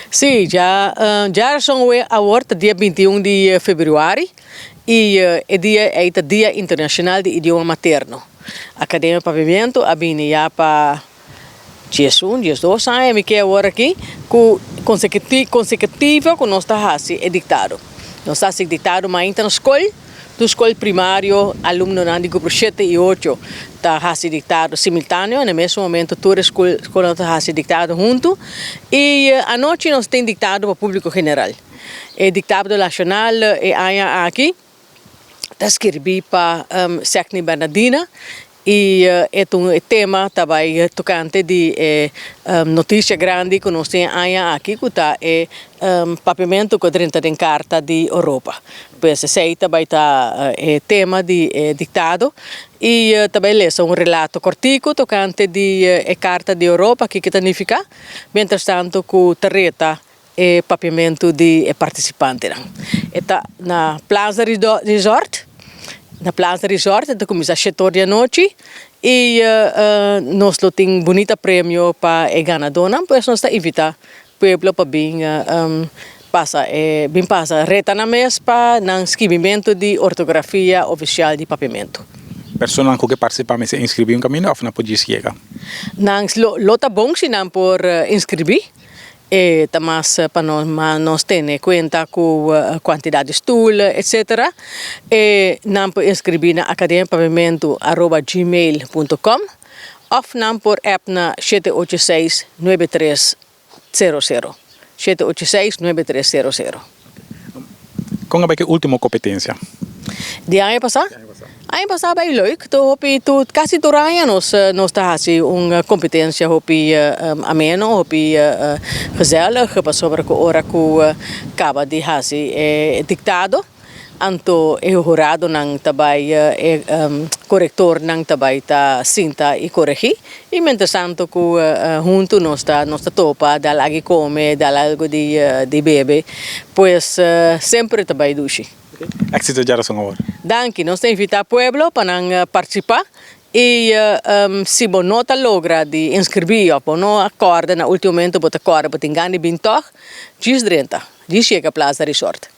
Sí, ya djarason awor ta dia 21 di februari i e dia ei ta Dia Internashonal di Idioma Materno. Akademia Papiamentu a bini ya pa 11, 12 aña mi ke awor aki ku konsekutivo ku nos ta hasi e diktado. Nos ta hasi diktado mainta na skol, tur skol primario alumnonan di grupo shete i ocho ta hasi diktado simultaneo, na e mesun momento tur e skolnan ta hasi diktado huntu i anochi nos tin diktado pa publiko general. E diktado nashonal e aña aki ta skirbi pa Secni Bernadina i e ta un tema ta bai tokante di e notisia grandi ku nos tin e aña aki ku ta e papiamentu ku a drenta den karta di Oropa. Pues esei ta bai ta e tema di e diktado i ta bai lesa un relato kòrtiku tokante di e karta di Oropa kiko ta nifiká mientrastantu ku ta reta e papiamentu di e partisipantenan. E ta na Plaza Resort, na Plaza Resort e ta kuminsá shete or di anochi i nos lo tin bunita premio pa e ganadónan, pues nos ta invitá pueblo pa bin pasa e bin pasa reta nan mes pa nan skibimentu di ortografia ofisial di papiamentu. Personanan ku ke partisipá mester inskribí un kaminda òf nan por djis yega? Nan lo ta bon si nan por inskribí. E ta mas pa nos mas nos tene kuenta ku kuantidat di stul etsetera. E nan por inskribí na akademiapapiamentu aroba gmail punto com òf nan por app na shete ocho seis nuebe tres sero sero, shete ocho seis nuebe tres sero sero. Kon a bai ku e ultimo kompetensia? Di aña pasá? Aña pasá bai leuk, tur hopi tur kasi tur aña nos nos ta hasi un kompetensia hopi ameno, hopi gezellig, pasobra ku ora ku kaba di hasi e diktado anto e huradonan ta bai e korektornan ta bai ta sinta i koregí i mientrastanto ku huntu nos ta nos ta topa dal algu kome, dal algu di bebe, pues semper ta bai dushi. Éxito djarason awor. Danki, nos ta invitá pueblo pa nan partisipá i si bo no ta logra di inskribí òf bo no a kòrda na último momento bo ta kòrda bo tin gana di bin tòg, djis drenta, djis yega Plaza Resort.